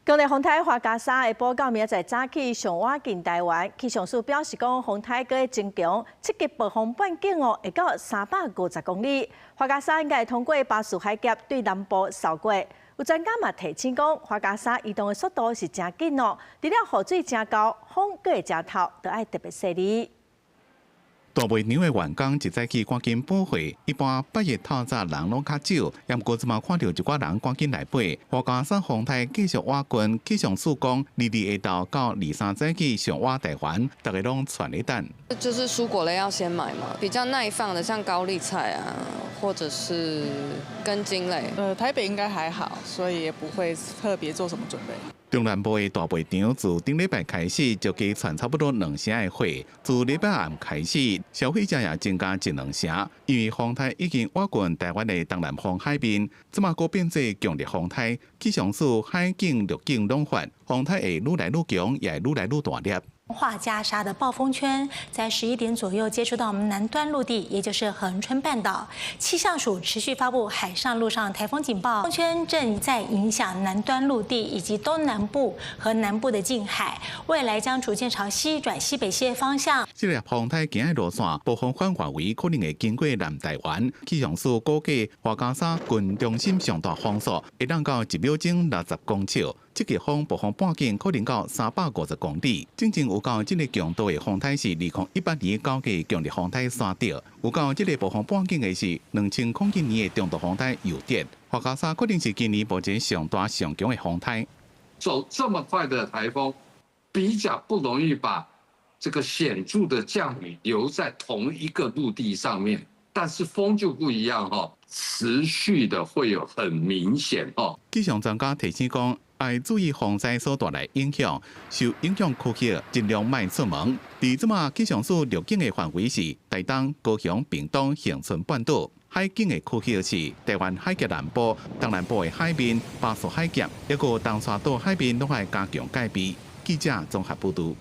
強烈風颱樺加沙會報到明仔載早起上倚近台灣，氣象署表示講，風颱閣會增強，七級暴風半徑哦，會到350公里。樺加沙應該會通過巴士海峽對南部掃過。有專家嘛提醒講，樺加沙移動的速度是誠緊哦，除了雨水誠厚，風閣會誠透，著愛特別細膩。大賣場的員工一早起趕緊補貨，一般8月透早人攏較少，毋過這馬看著一寡人趕緊來買。樺加沙風颱繼續倚近，氣象署講，22下晝到23早起上倚台灣，逐家攏跄咧等。就是蔬果類要先買嘛，比較耐放的，像高麗菜啊，或者是根莖類。台北應該還好，所以也不會特別做什麼準備。中南部的大賣場自頂禮拜開始就加賰差不多兩成的貨，自禮拜暗開始，消費者也增加一兩成，因為風颱已經倚近台灣的東南方海面，這馬閣變做強烈風颱，氣象署海警、陸警攏發，風颱會愈來愈強，也會愈來愈大粒。樺加沙的暴風圈在11點左右接觸到我們南端陸地，也就是恆春半島。氣象署持續發布海上、陸上颱風警報，風圈正在影響南端陸地以及東南部和南部的近海，未來將逐漸朝西轉西北西方向。這個風颱行的路線，暴風圈範圍可能會經過南台灣。氣象署估計，樺加沙近中心上大風速會當到1秒鐘60公尺。這個風暴風半徑可能到350公里。真正有夠這个強度的風颱是2018年9月強烈風颱沙德，有夠這个暴風半徑的是2007年的中度風颱尤德。樺加沙可能是今年目前上大上強的風颱。走這麼快的颱風，比較不容易把這個顯著的降雨留在同一個陸地上面，但是風就不一樣哈，持續的會有很明顯哦。氣象專家提醒講，愛注意風災所帶來影響，受影響區域盡量莫出門。佇這馬氣象署預警的範圍是台東、高雄、屏東、恆春半島，海警的區域是台灣海峽南部、東南部的海面、巴士海峽，抑閣東沙島海面，攏愛加強戒備。記者綜合報導。